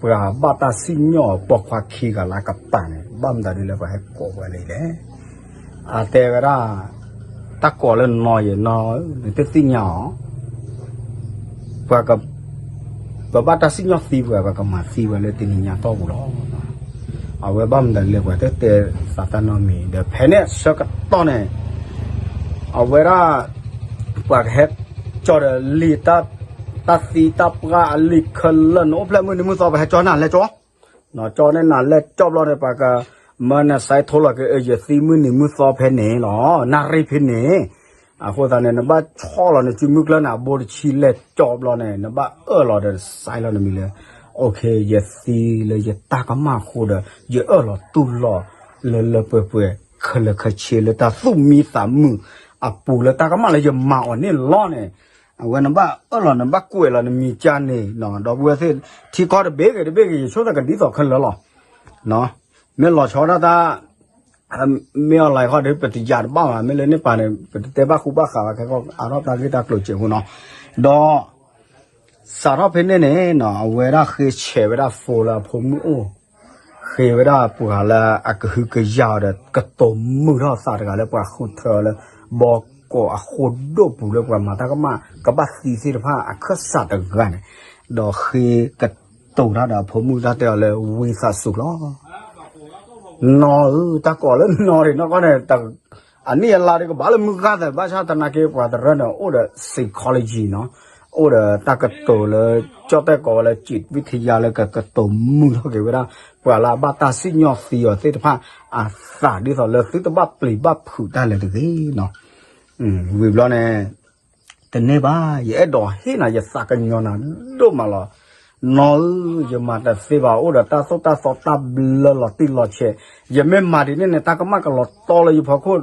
ပှၤဘၣ်တၢ်စံၣ်ညီၣ်ပိာ်ခွါခံဂၤလၢအကပၤန့ၣ် ဘၣ်မတၤဒ်လဲၣ်ပှၤဟဲကိးဝဲလံလဲၣ်. အတဲဝဲဒၣ်, တၢ်ကိးလၢနီၢ်ယဲနီၢ်ဧၢ, နတသ့ၣ်ညါအီၤ, ပှၤက, ပဘၣ်တၢ်စံၣ်ညီၣ်သံပှၤ ပှၤကမၤသံပှၤလၢတနံၤညါတီၢ်ပူၤလီၤ. အဝဲဘၣ်မနုၤလဲၣ် ပှၤတတဲသးတၢ်နီတမံၤ ဒီးဖဲန့ၣ်ဆၢကတီၢ်န့ၣ်, အဝဲဒၣ်, ပှၤကဟဲကၠီဒီးလံာ်, တၢ်သံတၢ်ပှၢ်အလံာ်ခဲလၢာ်န့ၣ် အိၣ်ဖျဲၣ်မုၢ်နံၤမုၢ်သီ ပဟဲကၠီနၤလဲၣ်ကၠီ ကၠီန့ၣ်နၤလဲၣ်ကၠီဘျီန့ၣ် ပှၤကမၢနၤစဲးထိလီၤက့ၤ ယသံမုၢ်နံၤမုၢ်သီဖဲန့ၣ်လီၤ, နၣ်ရံၣ်ဖဲန့ၣ်, အဃိသတးန့ၣ် နဘၣ်ဆီၣ်လီၤနစုမုၢ်ကျၢၢ်န့ၣ် အဘိတဆံလဲၣ်ကၠီဘျီန့ၣ် နဘၣ်အၢၣ်လီၤဒီးစဲးလီၤနမံၤလၢ, ယသံလၢယတၢ်ကမၣ်အဃိဒီး ယအၢၣ်လီၤတူၢ်လိာ်လၢလၢပှဲၤပှဲၤ ခဲလၢာ်ခဲဆ့လၢတၢ်သူၣ်မံသးမုာ်အပူၤလၢတၢ်ကမၣ်လၢယမၤအီၤန့ၣ်လီၤန့ၣ် အဝဲနဘၣ်အၢၣ်လီၤ နဘၣ်ကွဲးလီၤနမံၤကၢ်န့ၣ်, ဒီပုၢ်ဝဲၢ်သ့ၣ်, ထံကီၢ်တဘ့ၣ်ဂ့ၤတဘ့ၣ်ဂ့ၤ ယဆိကမိၣ်ကဒ်သိးခဲလၢာ်လီၤ. မ့ၢ်လီၤဆီဒၣ်တၢ်, မ့ၢ်အီၤလီၤခီဒီး ပတယၤတဘၣ်ဘၣ်, မ့ၢ်လၢန့ၣ်ပၤန့ၣ် ပတတဲဘၣ်ဃူဘၣ်ဃးဘၣ် ခဲကီၢ်အါထီၣ်တၢ်ဂ့ၢ်တၢ်ကျိၤစဲးဖိနီၤ, ဒီး စးထီၣ်ဖဲန့ၣ်န့ၣ် အဝဲဒၣ်ဃ့ဆဲးဝဲဒၣ် phone လၢအဖိမုၣ်အိၣ်, ဃ့ဝဲဒၣ်ပှၤလၢအကဟုကယာ်အီၤဒီး ကတိၤမုာ်ထီၣ်သးတဂၤလၢပှၤဃုထၢအီၤလၢ ဘီကီးအဃိၣ်ဒိၣ်ပူၤလၢပှၤမၤတၢ်ကမၣ် ကဘၣ်သံသ့ၣ်တဖၣ်အခၢၣ်စးတဂၤန့ၣ်, ဒီးဃ့ကတိၤတၢ်ဒီးအဖိမုၣ်တၢ်တဲအီၤလၢ ဝံသးစူၤလီၤ နီၢ်ဧၢ, တၢ်ကိးလၢနီၢ်န့ၣ်နီၢ်ကီၢ်န့ၣ် အနံၣ်အလါဒီးကဘၣ်လၢမုၢ်ဂၤသး ဘၣ်ဆၣ်သနာ်က့ ပှၤတရၢန့ၣ် အိၣ်ဒီး psychology နီၤ, အိၣ်ဒီးတၢ်ကတိၤလၢ ကၠီၣ်တဲၣ်ကိးဝဲလၢ จิตวิทยา လၢကကတိၤမုာ်ထီၣ်က့ၤဝဲဒၣ် ပှၤလၢအဘၣ်တၢ်စံၣ်ညီၣ်သံအီၤသ့ၣ်တဖၣ်အသး ဒ်သိးလၢသုတဘၣ်ပျံၤဘၣ်ဖုးတၢ်လဲၣ်တဂ့ၤနီၤ. ဝံၤဘျီန့ၣ် တန့ၢ်ဘၣ်, ယအဲၣ်ဒိးဟ့ၣ်နၤ ယသးကညီၤနၤဒိၣ်မးလီၤ. နီၢ်ဧၢ, ယမၤတသ့ဘၣ်, အိၣ်ဒီးတၢ်သိၣ်တၢ်သီတၢ်ဘျၢလီၤတံၢ်လီၤဆဲး, ယမ့ၢ်မၤဒ်န့ၣ်န့ၣ် တၢ်ကမၣ်ကလီၤတီလၢယဖီခိၣ်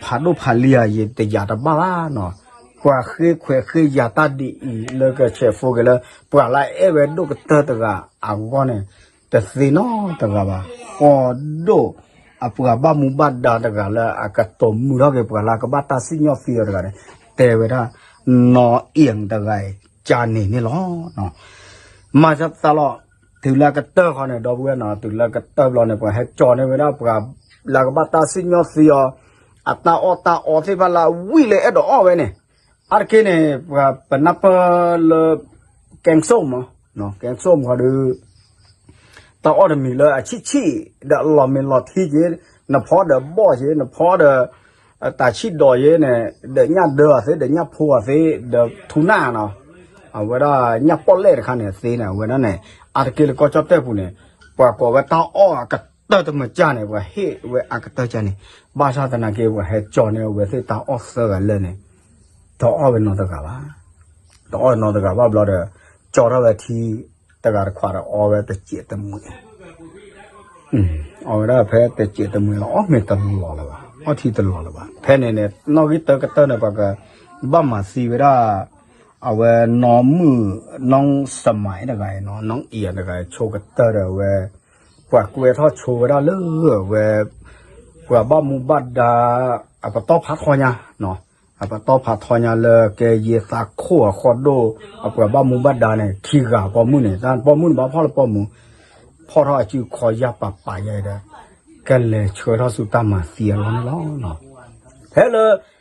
ဖးဒိၣ်ဖးလံဧါ, ယတယာ်တဘၣ်ဘၣ်နီၤ. ပှၤဃ့ခွဲးဃ့ယာ်တၢ်ဒ်အံၤ လၢကဆဲးဖိက့ၤလၢ ပှၤလၢအအဲၣ်ဝဲဒိၣ်ကတၢၢ်တဂၤအဂီၢ်န့ၣ် တသ့နီတဂၤဘၣ်. ဃီဒိၣ် အပှၤဘၣ်မူဘၣ်ဒါတဂၤလၢအကတိၤမုာ်ထီၣ်က့ၤ ပှၤလၢအကဘၣ်တၢ်စံၣ်ညီၣ်သံအီၤတဂၤန့ၣ် တဲဝဲဒၣ် နီၢ်အံၤတဂၤအံၤ ကၢ်န့ၣ်န့ၣ်လီၤ. မၤသးလီၤ, တုၤလၢအကတၢၢ်ဃီန့ၣ် ဒီပုၢ်ဝဲၢ်နီၤ, တုၤလၢအကတၢၢ်ဘျီန့ၣ် ပှၤဟဲကၠီန့ၢ်ဝဲဒၣ်ပှၤလၢကဘၣ်တၢ်စံၣ်ညီၣ်သံအီၤ အတၢ်အီၣ်တၢ်အီသ့ၣ်တဖၣ်လၢအဝံၣ်လၢအဲၣ်ဒိးအီၣ်ဝဲန့ၣ်, အါတက့ၢ်န့ၣ် ပှၤပနၢ်ပၢၢ်လၢ ကဲစိၣ်မး, ကဲစိၣ်မးဃီဒီး တၢ်အီၣ်တမံၤလၢအဆံၣ်ဆံၣ် ဒီးအလီၤမ့ၤလီၤထံက့ၤ, နဖီဒီးဘီၣ်က့ၤ, နဖီဒီး တၢ်ဆံၣ်ဒီးယဲန့ၣ် ဒီးညၣ်ဒၢအီၤသ့, ဒီးညၣ်ဖိအီၤသ့, ဒီးထူနၢ်နီၤ, အဝဲဒၣ်ညၣ်ပီၣ်လဲၣ်တခါန့ၣ်အသ့န့ၣ် အဝဲဒၣ်န့ၣ် အါတက့ၢ်လၢကီၢ်ကၠီၣ်တဲၣ်ပူၤန့ၣ် ပှၤကိးဝဲတၢ်အီၣ်အကတၢၢ်တမုာ်ကၢ်န့ၣ် ပှၤဟ့ၣ်ဝဲအကတၢၢ်ကၢ်န့ၣ်, ဘၣ်ဆၣ်သနာ်က့ ပှၤဟဲကၠီန့ၢ်အဝဲသ့ၣ်တၢ်အီၣ်သၢဂၤလၢာ်န့ၣ် တအီၣ်ဝဲနီတဂၤဘၣ်. တအီၣ်နီတဂၤဘၣ်ဘျီဒီး ကၠီထီၣ်ဝဲထံ တဂၤတခွးဒီးအီဝဲတစဲးတမှဲး, အီဝဲဒၣ်ဖဲတစဲးတမှဲးလီၤ အီၣ်မ့ၤတလီၤလၢၤဘၣ်, အီထံတလီၤလၢၤဘၣ်. ဖဲန့ၣ်န့ၣ် နီၣ်ဂံၢ်တၢကတၢၢ်န့ၣ် ပှၤကဘၣ်မၤသံဝဲဒၣ် အဝဲနီၢ်မုၣ် နီၢ်စမၤတဂၤအံၤနီၤ, နီၢ်အံၤတဂၤအံၤ ဆိကတၢၢ်ဒီးအဝဲ ပှၤကွဲထီၣ်ဆိဝဲဒၣ်လၢအဝဲ ပှၤဘၣ်မူဘၣ်ဒါ အပတီၢ်ဖးထီညါ, အပတီၢ်ဖးထီညါလၢကဲယဲသးခိၣ်အဃီဒိၣ် အပှၤဘၣ်မူဘၣ်ဒါန့ၣ် ခံဂၤပိာ်မုၣ်န့ၣ်, တၢ်ပိာ်မုၣ်န့ၣ်ဘၣ်ဖီၣ်လၢပိာ်မုၣ်, ဖီၣ်ထီၣ်အစုခီယၢ်ပၤပၤယဲဒီး ကလဲၤဆှၢထီၣ်ဆူတၢ်မၤသံအလီၢ်န့ၣ်လီၤ. ဖဲလၢ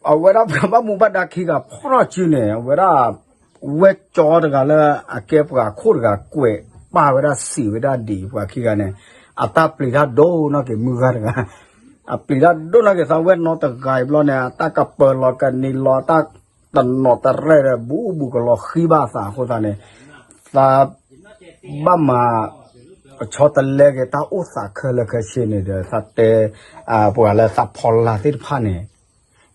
အဝဲဒၣ်ပှၤဘၣ်မူဘၣ်ဒါခံဂၤဖီၣ်ထီၣ်စုန့ၣ် အဝဲဒၣ် ဝဲကၠီတဂၤလၢအကဲပှၤခိၣ်တဂၤ ကွဲးပာ်ဝဲဒၣ်စံးဝဲဒၣ်ဒ်အံၤ ပှၤခံဂၤန့ၣ် အတၢ်ပျံၤတၢ်ဒိၣ်နီၢ်က့ၤမုၢ်ဂၤတဂၤ, အပျံၤတၢ်ဒိၣ်နီၢ်က့ၤသးဝဲနီတဂၤအံၤဘျီန့ၣ် အတၢ်ကပၢၤလီၤကန့ၢ်လီၤ အတၢ်တနီၤတရဲၣ်ဒီး ဘူးဘူးကလီၤဃံဘၣ်အသးအဃိသတးန့ၣ် သး ဘၣ်မၤ ဆီတလဲက့ၤတၢ်အိၣ်သးခဲလၢာ်ခဲဆ့န့ၣ်ဒီး သးတဲ ပှၤလၢသးဖီလာ်သ့ၣ်တဖၣ်န့ၣ်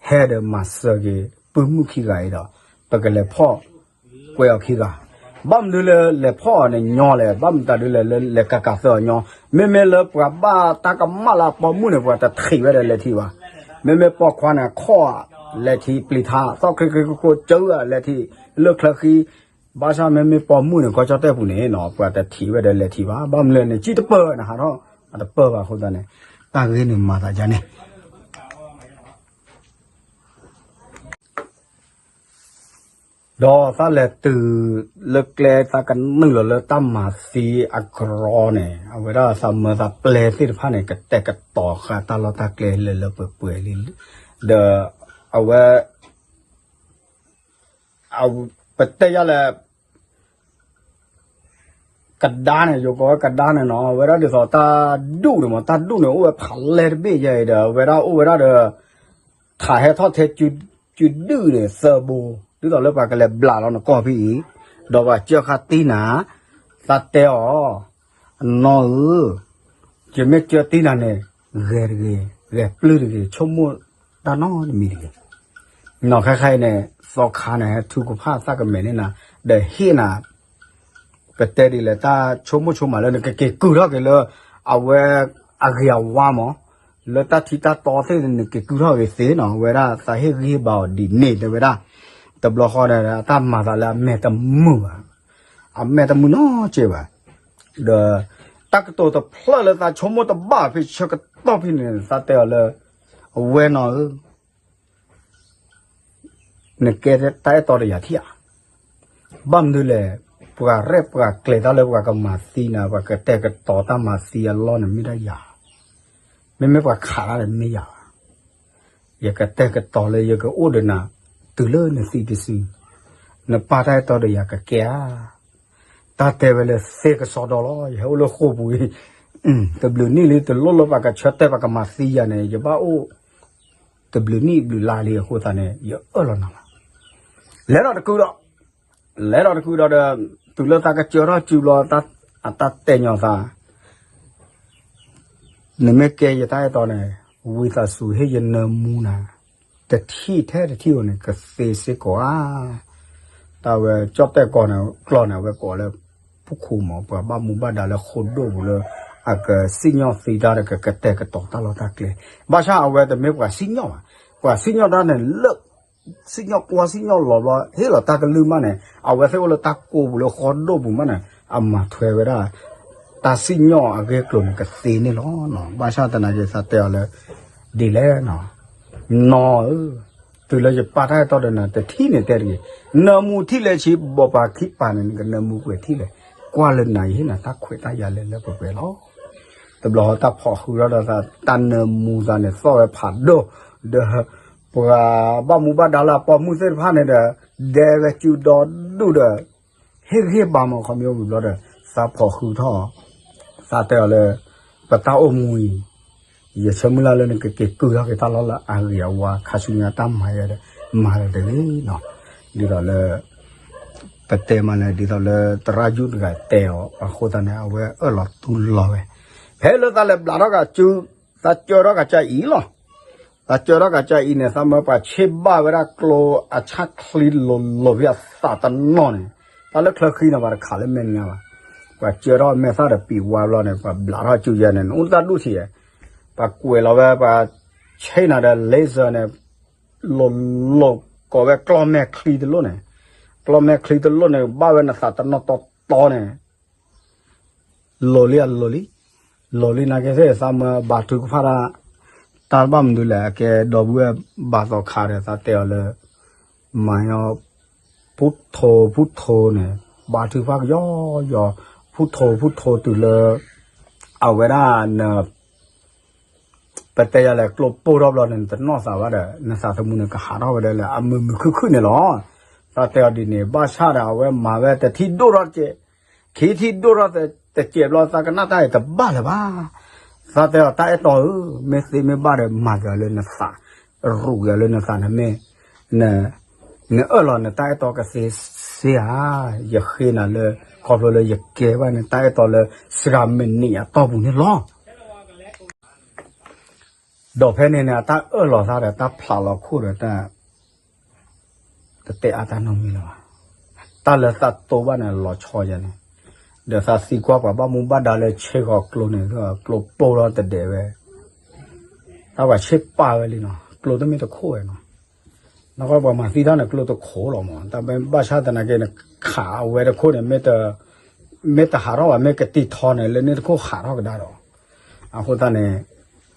ဟဲဒီးမၤစၢၤက့ၤ ပုၢ်မုၣ်ခံဂၤအံၤဒီး ပကလဲၤဖီၣ်ကွဲးအီၤခံဂၤ, ဘၣ်မနုၤလၢလဲၤဖီၣ်အီၤန့ၣ်ညီလဲၣ်, ဘၣ်မနုၤတၢ်ဒုးလဲၤလဲၤကးကးသၢအီၤညီ, မ့မ့ၢ်လၢပှၤဘၣ်တၢ်ကမၣ်လၢအပိာ်မုၣ်န့ၣ် ပှၤတထံၣ်ဝဲဒီးလဲၤထံၣ်ဘၣ်, မ့မ့ၢ်ပိာ်ခွါန့ၣ် ခီၣ်လဲၤထံၣ်ပျံၤထါ သီၣ်ခ့ခ့ခိၣ်ခိၣ် ကၢအလဲၤထံၣ် လၢချၢဃံ ဘၣ်ဆၣ်မ့မ့ၢ်ပိာ်မုၣ်န့ၣ် ကီၢ်ကၠီၣ်တဲၣ်ပူၤန့ၣ်နီၤ ပှၤတထံၣ်ဝဲဒီးလဲၤထံၣ်ဘၣ်, ဘၣ်မနုၤလဲၣ်န့ၣ် ကံၣ်တပၢၢ်န့ၣ် ဟးထီၣ် အတပၢၢ်ဘၣ်အဃိသတးန့ၣ် တၢ်ဂ့ၢ်န့ၣ်မၤသးဒ်န့ၣ် ဒီးသးလဲၤတုၤလၢကျဲ သးကနုာ်လီၤလၢတၢ်မၤသံအကရီန့ၣ် အဝဲဒၣ်သးမၢသးပျဲၢ်သ့ၣ်တဖၣ်န့ၣ် ကတဲာ်ကတီၤဃာ်တၢ်လီၢ်တၢ်ကျဲလၢလၢပှဲၤပှဲၤလံ. ဒီးအဝဲ ပတဲယၤလဲၣ် ကဒါန့ၣ် ယိၤကိးဝဲကဒါန့ၣ်နီၤ အဝဲဒၣ်ဒ်သိးတၢ်ဒူၣ်န့ၣ်မး တၢ်ဒူၣ်န့ၣ် အိၣ်ဝဲဖးလဲၢ်တဘ့ၣ်ယဲအံၤဒီး အဝဲဒၣ်အိၣ်ဝဲဒၣ်ဒီး ထးဟဲထီၣ်ထဲ စုဒုၣ်န့ၣ်သၢဘိ ဒ်သိးလၢပှၤကလဲၤဘျးလီၤနကီၢ်ဖဲအံၤ ဒီးပှၤကၢဃာ်တံၢ်နၤ သးတဲအီၤ အနီၢ်ဧၢ ယမ့ၢ်ကၢတံၢ်နၤန့ၣ် ဂဲၤတဂ့ၤ ဂဲၤပျုၢ်တဂ့ၤ ဆိကမိၣ်တၢ်နီတမံၤတဂ့ၤ. နီၢ်ခဲခါအံၤန့ၣ် သီခါန့ၣ် ဟဲထုကဖၣ်သးကမဲာ်န့ၢ်နၤ ဒီးဟ့ၣ်နၤ ပတဲဒ်လဲၣ် တၢ်ဆိကမိၣ်ဆိကမးလၢနကက့ၤကုၢ်ထီၣ်က့ၤလၢ အဝဲအဂ့ၤအဝါမး လၢတၢ်ထံတၢ်တီသ့ၣ်န့ၣ် နက့ၤကုၢ်ထီၣ်က့ၤသ့နီၤ အဝဲဒၣ်သးဟ့ၣ်ဂံၢ်ဟ့ၣ်ဘါအီၤဒ်န့ၣ် တဲဝဲဒၣ် တဘျီဃီဒီး အတၢ်မၤသးလၢအမဲာ်တမုာ်ဘၣ် အမဲာ်တမုာ်နီတစဲးဘၣ်. ဒီးတၢ်ကတိၤတဖျၢၣ်လၢသးဆိကမိၣ်တဘၣ်ဖဲဆၢကတီၢ်ဖဲန့ၣ် သးတဲအီၤလၢ အဝဲနီၤဧၢ နကဲတၢ်အဲၣ်တီဒီးယၤထံၣ်ဧါ. ဘၣ်မနုၤလဲၣ် ပှၤရဲၣ်ပှၤကျဲၤတၢ်လၢပှၤကမၤသံနၤ ပှၤကတဲာ်ကတီၤတၢ်မၤသံအလီၢ်န့ၣ်မ့ၢ်ဒၣ်ယၤ, မ့မ့ၢ်ပှၤခးတၢ်န့ၣ်မ့ၢ်ယၤဘၣ်. ယကတဲာ်ကတီၤလၢယကအိၣ်ဒီးနၤ တုၤလၢနသံတစု, နပာ်တၢ်အဲၣ်တီဒီးယၤကကဲဧါ. တၢ်တဲဝဲလၢသ့ကစီဒီလီၤ ယဟဲအိၣ်လၢဃိာ်ပူၤအံၤ တဘျုးနံၣ်လံ တလိၣ်လၢပှၤကဆၢတဲာ်ပှၤကမၤသံယၤန့ၣ် ယဘၣ်အိၣ် တဘျုးနံၣ်ဘျုးလါလံအဃိသတးန့ၣ် ယအၢၣ်လီၤနၤလီၤ. လဲၤဒီးတကုဒီး, လဲၤဒီးတကုဒီးဒီး တုၤလၢသးကစၢထီၣ်စုဘျီ အတၢ်တဲညီသး နမ့ၢ်ကဲယတၢ်အဲၣ်တီန့ၣ် ဝံသးစူၤဟ့ၣ်ယနၢမူနၤ တထံၣ်ထဲတထံၣ်ဧိၤန့ၣ် ကသ့စ့ၢ်ကီးဧါ. တၢ်ဝဲကၠီၣ်တဲၣ်ကီၢ်န့ၣ် ကျီၢ်န့ၣ် အဝဲကိးလၢ ဖူခိၣ်မး ပှၤဘၣ်မူဘၣ်ဒါလၢဃိဒိၣ်ပူၤလၢ အကစံၣ်ညီၣ်သံတၢ်ဒီးကကတဲာ်ကတီၤတၢ်လီၢ်တၢ်ကျဲ, ဘၣ်ဆၣ်အဝဲတမ့ၢ်ပှၤစံၣ်ညီၣ်ဘၣ်. ပှၤစံၣ်ညီၣ်တၢ်န့ၣ်လၢ စံၣ်ညီၣ်ကွီၢ်စံၣ်ညီၣ်လီၤဘျီ ဟ့ၣ်လီၤတၢ်ကလုၢ်မးန့ၣ် အဝဲသ့ၣ်အိၣ်လၢတၢ်ကိးပူၤလၢဃိဒိၣ်ပူၤမးန့ၣ် အမၤထွဲဝဲဒၣ် တၢ်စံၣ်ညီၣ်အဂ့ၢ်အကျိၤန့ၣ်ကသ့န့ၣ်လီၤ. ဘၣ်ဆၣ်သနာ်က့သးတဲအီၤလၢ ဒ်လဲၣ် နီၢ်ဧၢ, တုၤလၢယပာ်တၢ်အဲၣ်တီဒီးနၤတထံၣ်န့ၣ်တဲတဂ့ၤ, နၢမူထံၣ်လၢဆံး ဘိးပၤခံပၤန့ၣ် နကနၢမူကွဲၤထံၣ်လဲၣ်, ကွၢ်လၢနၤယဟ့ၣ်နၤတၢ်ခွဲးတၢ်ယာ်လၢလၢပှဲၤပှဲၤလီၤ. တဘျီဃီတၢ်ဖီၣ်ဃုာ်ထီၣ်ဒီးသး တၢ်နၢမူသးန့ၣ် သီၣ်ဝဲဖးဒိၣ်, ဒီး ပှၤဘၣ်မူဘၣ်ဒါလၢအပိာ်မုၣ်သ့ၣ်တဖၣ်န့ၣ်ဒီး ဒဲဝဲစုဒီဒူၣ်ဒီး ဟ့ၣ်ဂံၢ်ဘါမၤခီမ့ၢ်ဝံၤဘျီဒီး သးဖီၣ်ဃုာ်ထီၣ် သးတဲအီၤလၢ ပတၢ်အိၣ်မူအံၤ ယဆၢမုၢ်လၢ်လၢနကက့ၤကုၢ်ထီၣ်က့ၤတၢ်လီၢ်လၢအဂ့ၤအဝါ ခါဆူညါတၢ်မၤယၤဒီး မၤလၢၤတဂ့ၤနီၤ. ဒ်သိးလၢ ပတဲမးလဲၣ် ဒ်သိးလၢသရၣ်ယူၣ်တဂၤတဲအီၤ အဃိသတးန့ၣ် အဝဲအၢၣ်လီၤတူၢ်လိာ်ဝဲ, ဖဲလၢသးလဲၤဘျးထီၣ်ကးစု သးကၢထီၣ်ကးကၢအံၤလီၤ. သးကၢထီၣ်ကးကၢအံၤန့ၣ် သးမၢပှၤဆ့ၣ်ဘၣ်ဝဲဒၣ်ကျိအဆၣ်ချံလိၤလိၤဖဲအသးတနီၤန့ၣ်, တၢ်လၢချၢဃံန့ၣ် ပှၤတခးလၢမဲာ်ညါဘၣ်. ပှၤကၢထီၣ်မဲာ်သၣ်ဒီးပံၤဝါဘျီန့ၣ် ပှၤဘျးထီၣ်စုယဲန့ၣ် နအိၣ်တၢ်ဒူၣ်ထံးယဲ, ပှၤကွဲးလီၤဝဲ ပှၤဆ့ၣ်နၤဒီး laser န့ၣ် လိၤလိၤကိးဝဲကျီၢ်မဲာ်ချံတလိၣ်န့ၣ်, ကျီၢ်မဲာ်ချံတလိၣ်န့ၣ် ဘၣ်ဝဲနသးတနီၤတီတီန့ၣ် လိၤလံအလိၤလံ, လိၤလံနာ်က့သ့ၣ် သးမၢဘါထုကဖၣ်တၢ်, တၢ်ဘၣ်မနုၤလဲၣ် အကဲဒီပုၢ်ဝဲၢ်ဘါသီခါဒီး သးတဲအီၤလၢ မၤညီ ဖူထိဖူထိန့ၣ် ဘါထုကဖၣ်ကယီယီ, ဖူထိဖူထိတုၤလၢ အဝဲဒၣ်န ပတဲယၤလဲၣ် ကျိပိၢ်ထီၣ်ဘျီန့ၣ် နတနီၢ်သးဘၣ်ဒီး နသးသမူန့ၣ် ကဟးထီၣ်ဝဲဒၣ်လၢအမုာ်မုာ်ခုၣ်ခုၣ်န့ၣ်လီၤ. သးတဲအီၤဒ်န့ၣ် ဘၣ်ဆၣ်ဒီး အဝဲမၤဝဲတထံၣ်ဒိၣ်ထီၣ်တကဲး, ခံထံၣ်ဒိၣ်ထီၣ်တကဲးဘျီ သးကနၣ်တၢ်အံၤတဘၣ်လၢၤဘၣ်. သးတဲအီၤ တၢ်အဲၣ်တီဧၢ, မ့ၢ်သ့မ့ၢ်ဘၣ်ဒီး မၤက့ၤလၢနသး, ရူးက့ၤလၢနသးန့ၣ်မ့ၢ် နအၢၣ်လီၤနတၢ်အဲၣ်တီကသ့စ့ဧါ, ယဃ့နၤလၢ ခီဖျိလၢယကဲဘၣ်နတၢ်အဲၣ်တီလၢ စှၤမံးနံးအတီၢ်ပူၤန့ၣ်လီၤ. ဒီးဖဲန့ၣ်န့ၣ် အတၢ်အၢၣ်လီၤသးဒီး တၢ်ဖျးလီၤခိၣ်ဒီးတၢ် တတဲအါတၢ်နီတမံၤလၢၤဘၣ်. တၢ်လၢသးတိဘၣ်န့ၣ် လီၤဆီယဲန့ၣ်, ဒီးသးသံကွၢ်ပှၤဘၣ်မူဘၣ်ဒါလၢဆ့ၣ်ဃီၤကျိန့ၣ် ကျိပိၢ်ထီၣ်တဒဲးဝဲ, တၢ်ပှၤဆ့ၣ်ပာ်ဝဲလံနီၤ, ကျိတမ့ၢ်တခိၣ်ဝဲနီၤ. နကွၢ်ပှၤမၤသံတၢ်န့ၣ် ကျိတခိၣ်လီၤမး, တၢ်ဘၣ်ဆၣ်သနာ်က့န့ၣ် ခးအဝဲတခိၣ်န့ၣ် မ့ၢ်တဟးထီၣ်ဘၣ် မ့ၢ်ကတံၢ်ထီန့ၣ် လၢန့ၣ်တခိၣ်ဟးထီၣ်ကဒါဒီး, အဃိသတးန့ၣ်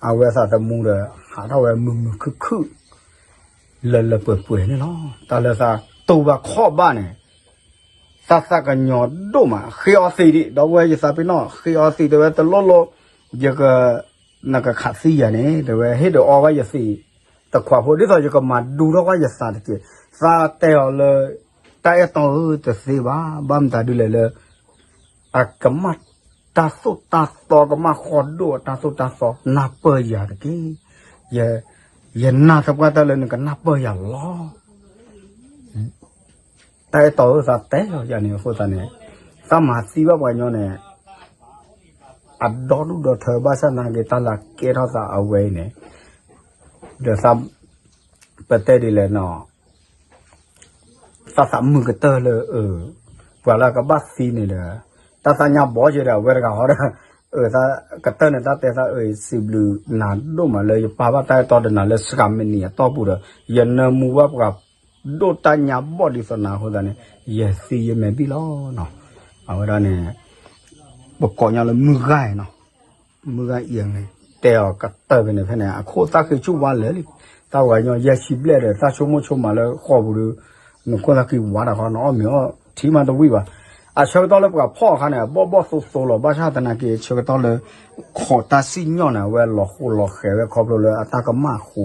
အဝဲသးသမူဒီး ဟးထီၣ်ဝဲမုာ်မုာ်ခုၣ်ခုၣ် လၢလၢပှဲၤပှဲၤန့ၣ်လီၤ. တၢ်လၢသး တိၢ်ဘၣ်ခီၣ်ဘၣ်န့ၣ် သးသးကညီၤဒိၣ်မး ဃ့အီသံးဒံး ဒီပုၢ်ဝဲၢ်ယသးပ့ၤနီၣ် ဃ့အီသံး တဲဝဲတလိၣ်လိၣ် ယက နကခးသံယၤန့ၣ် တဲဝဲဟ့ၣ်ဒုးအီဘၣ်ယသံး တခွးဖိ ဒ်သိးယကမၤဒူထီၣ်ကွၢ်ယသးတက့ၢ် သးတဲအီၤလၢ တၢ်အဲၣ်တီဧၢတသ့ဘၣ် ဘၣ်မတၤဒုလဲၣ်လၢ အကမၣ်တၢ်သိၣ်တၢ်သီ ကမၣ်ဃီဒိၣ်အတၢ်သိၣ်တၢ်သီ နၢ်ပၢၢ်ယၤတက့ၢ်. ယ ယနာ်သပှၢ်တၢၢ်လၢနကနၢ်ပၢၢ်ယၤလီၤ. တၢ်အဲၣ်တီဧၢ သးတဲလီၤယၤန့ၣ်အဃိသတးန့ၣ် သးမၤသံဘၣ်ပှၤကညီန့ၣ် အဒီဒူၣ်ဒီထၢ ဘၣ်ဆၣ်သနာ်က့ တၢ်လၢကဲထီၣ်သးအဝဲအံၤန့ၣ် ဒီးသး ပတဲဒ်လဲၣ်နီၤ သးသးမုာ်ကတၢၢ်လၢ ပှၤလၢအကဘၣ်သံန့ၣ်ဒီး တၢ်သးညါဘီက့ၤဒီး အဝဲတဂၤဟီဒီး ကတၢၢ်န့ၣ် တၢ်တဲသးအၢ စံးဘျုးနၤဒိၣ်မးလၢယပာ်ဘၣ်တၢ်အဲၣ်တီဒီးနၤလၢစှၤမံးနံးအတီၢ်ပူၤဒီး ယနၢမူဘၣ်ပှၤဒိၣ်တၢ်ညါဘီၣ်ဒ်သိးနၤအဃိသတးန့ၣ် ယသံယမဲာ်ဘံၣ်လီၤနီၤ. အဝဲဒၣ်န့ၣ် ပကိးညီလၢမုၢ်ဂၤအံၤနီၤ မုၢ်ဂၤအံၤန့ၣ် တဲအီၤကတၢၢ်ဖဲန့ၣ်ဖဲန့ၣ် အခိၣ်သၣ်ဃံဆူၣ်ဝါလၢာ်လံ. တၢ်ပှၤကညီယဲၢ်ဆံဘျဲၣ်ဒီး တၢ်ဆိကမိၣ်ဆိကမးလၢဃိာ်ပူၤဒီး နခိၣ်သၣ်ဃံဝါတခီ နအီၣ်မ့ၤအီထံမးတဝံၣ်ဘၣ်. အဆၢကတီၢ်လၢပှၤဖီၣ်အခါန့ၣ် အဘီၣ်ဘီၣ်သိသိလီၤ. ဘၣ်ဆၣ်သနာ်က့ ဆၢကတီၢ်လၢ ခိးတၢ်စံၣ်ညီၣ်န့ၣ် အဝဲလီၤဃိလီၤဃဲၤဝဲခီဖျိလၢအတၢ်ကမၣ်အဃိ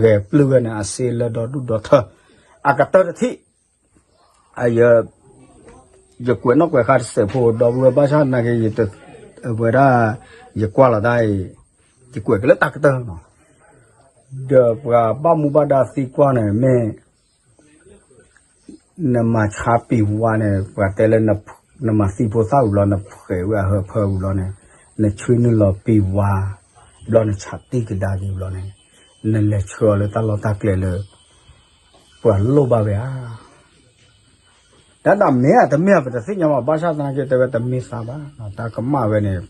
ဂဲၤပျုၢ်ဝဲန့ၣ် အစ့လၢဒီဒူၣ်ဒီထၢ အကတၢၢ်တထံၣ် ယကွဲးနီၣ်ကွဲးဃါတစဲးဖိ ဒီပုၢ်ဝဲၢ် ဘၣ်ဆၣ်သနာ်က့ ဝဲဒၣ် ယကွၢ်လီၤတၢ်အံၤ ယကွဲးကလၢတၢ်ကတၢၢ်နီၤ ဒီးပှၤဘၣ်မူဘၣ်ဒါသံကွၢ်န့ၣ် မ့ၢ် နမၤဆါပံၤဝါန့ၣ် ပှၤတဲလၢ နမၤသံဖိသၣ်ဝံၤဘျီ နဖှဲးဝဲအဟၢဖၢဝံၤဘျီန့ၣ် နဆွံနုာ်လီၤပံၤဝါ ဘျီနဆးတံၢ်ကဒါက့ၤဘျီန့ၣ် နလဲၤဆှၢအီၤလၢတၢ်လီၢ်တၢ်ကျဲလၢ ပှၤလိၣ်ဘၣ်ဝဲဧါ တၢ်ဒၣ်မ့ၢ်ဧါတမ့ၢ်ဧါ ပတသ့ၣ်ညါဘၣ် ဘၣ်ဆၣ်သနာ်က့ တဲဝဲတမ့ၢ်သးဘၣ် တၢ်ကမၣ်ဝဲန့ၣ်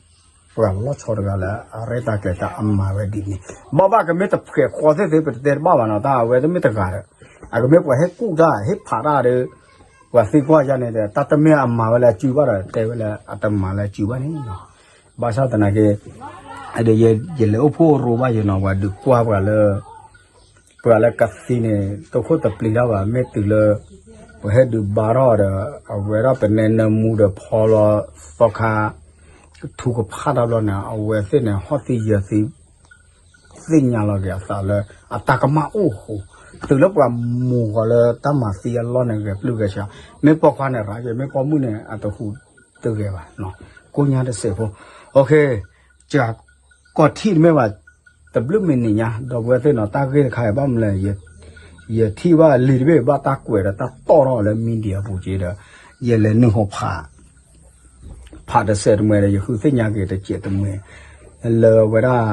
ပှၤလီၤဆီတဂၤလၢအရဲၣ်တၢ်ကျဲၤတၢ်အမၤဝဲဒ်န့ၣ် ဘၣ်ဘၣ်ကမ့ၢ်တဖှဲးဃီသ့ၣ်သ့ၣ် ပတတဲတဘၣ်ဘၣ်နီၤ တၢ်အဝဲတမ့ၢ်တဂၤဒီး အကမ့ၢ်ပှၤဟ့ၣ်ကူၣ်တၢ် ဟ့ၣ်ဖးတၢ်ဒီး ပှၤသံကွၢ်ယၤန့ၣ်ဒီး တၢ်တမ့ၢ်အမၤဝဲလၢအစုဘၣ်ဒီး တဲဝဲလၢအတမၤလၢအစုဘၣ်န့ၣ်လီၤ ဘၣ်ဆၣ်သနာ်က့ ဒီးယလဲၤအိၣ်ဖှိၣ်ရိဘၣ်ယနီၤ ပှၤဒုးကွၢ်ပှၤလၢ ပှၤလၢကသံန့ၣ် တခိၣ်တပျံၤတၢ်ဘၣ် မ့ၢ်တုၤလၢ ပှၤဟဲဒုးဘါထီၣ်ဒီး အဝဲဒၣ်ပနဲနၢမူဒီးဖီလီၤသီခါ ထူကဖၣ်တၢ်ဘျီန့ၣ် အဝဲသ့ၣ်န့ၣ် ဟီၣ်သံယၢၤသံ သ့ၣ်ညါလီၤက့ၤအသးလၢ အတၢ်ကမၣ်အိၣ်အဃိ တုၤလၢပှၤမိၢ်ဂီၤလၢတၢ်မၤသံအလီၢ်န့ၣ် ဂဲၤပျုၢ်ဂဲၤဆှး မ့ၢ်ပိာ်ခွါန့ၣ်ရၤက့ၤ မ့ၢ်ပိာ်မုၣ်န့ၣ် အတဟူးတဂဲၤဘၣ် ကိးညါတစဲးဖိ က ကီၢ်ထံၣ်တမ့ၢ်ဘၣ် တဘျုးမ့ၢ်နံၤညါ ဒီပုၢ်ဝဲၢ်သ့ၣ်နီၤ တၢ်ဂ့ၢ်တခါအံၤဘၣ်မနုၤလဲၣ် ယထံၣ်ဘၣ်လံာ်တဘ့ၣ် ဘၣ်တၢ်ကွဲးဒီးတၢ်တီၣ်ထီၣ်လၢ media ပူၤက့ဒီး ယလဲၤနုာ်ဟိဖး ဖးတစဲးတမှဲဒီး ယဃုသ့ၣ်ညါက့ၤတစဲးတမှဲ လၢဝဲဒၣ်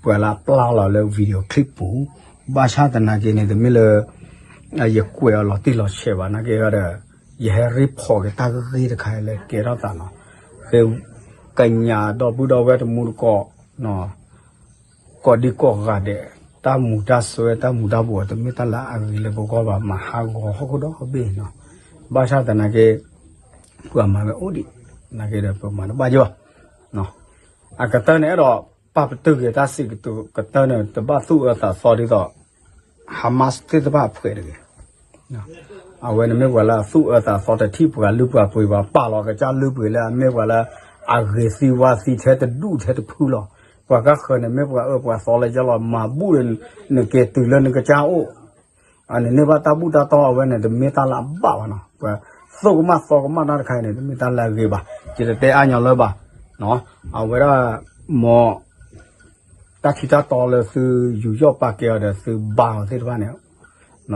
ပှၤလၢအပျၢ်လီၤလၢ video clip ပူၤ ဘၣ်ဆၣ်သနာ်က့န့ၣ် တမ့ၢ်လၢ ယကွဲးအီၤလီၤတံၢ်လီၤဆဲးဘၣ် နာ်က့ဒီး ယဟဲရ့ဖီၣ်က့ၤတၢ်ဂ့ၢ်တခါအံၤလၢကဲထီၣ်သးလီၤ ဃ့ ကညးဒီပုၢ်ဒီဝဲၢ်တမူတကိး ကိးဒံကိးဂၤဒဲး တၢ်မူၤတၢ်စွဲ တၢ်မူၤတၢ်ဘှီး တမ့ၢ်တၢ်လၢအဂ့ၤလၢပဂီၢ်ဘၣ် မၤဟးဂီၤဟီၣ်ခိၣ်ဒီဘ့ၣ်နီၤ ဘၣ်ဆၣ်သနာ်က့ ပှၤမၤဝဲအိၣ်ဒံး နာ်က့ဒီးပမၤတဘၣ်ယီၤ အကတၢၢ်န့ၣ် အဲၣ်ဒိးပာ်ပတုာ်က့ၤတၢ်စံးကတိၤကတၢၢ်န့ၣ် တဘၣ်သူၣ်အၢသးသီဒ်သိး Hamas သ့ၣ်တဖၣ်အဖှဲးတဂ့ၤ အဝဲန့ၣ်မ့ၢ်ပှၤလၢအသူၣ်အၢသးသီတထံၣ်ပှၤလုၢ်ပှၤပှ့ၤဘၣ် ပာ်လီၤကစၢ်လုၢ်ပှ့ၤလၢအမ့ၢ်ပှၤလၢ အဂ့ၤသံဝါသံထဲတဒူၣ်ထဲတဖုလီၤ ပှၤကဃၢၤန့ၣ်မ့ၢ်ပှၤအၢပှၤသီလၢယလီၤ မၤဘူၣ်ဒီး နက့ၤတုၤလၢနကစၢ်အိၣ် နန့ၢ်ဘၣ်တၢ်ဘူၣ်တၢ်တီအဝဲန့ၣ် တမ့ၢ်တၢ်လၢအဘၣ်ဘၣ်နီၤ ပှၤသိၣ်ကမၣ်သီကမၣ်တၢ်တခါအံၤန့ၣ် တမ့ၢ်တၢ်လၢအဂ့ၤဘၣ် ယတတဲအါညီလၢၤဘၣ် အဝဲဒၣ် မ် တၢ်ထံတၢ်တီလၢသုယူးယီၣ်ပာ်ကဲအီၤဒီးသုဘါအီၤသ့ၣ်တဖၣ်န့ၣ်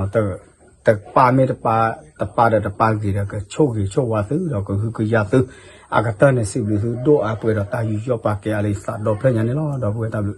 တပာ်မ့ၢ်တပာ် တပာ်ဒီးတပာ်ဂ့ၤဒီး ကဆိၣ်ဂ့ၤဆိၣ်ဝါသု ဒီးကဟုကယာ်သု အကတၢၢ်န့ၣ် စံးဘျုးသုဒိၣ်အါပှဲၤဒီးတၢ်ယူးယီၣ်ပာ်ကဲအါလၢယသးဒီဖျၢၣ်ညါန့ၣ်လီၤ ဒီပုၢ်ဝဲၢ်တၢ်ဘျုး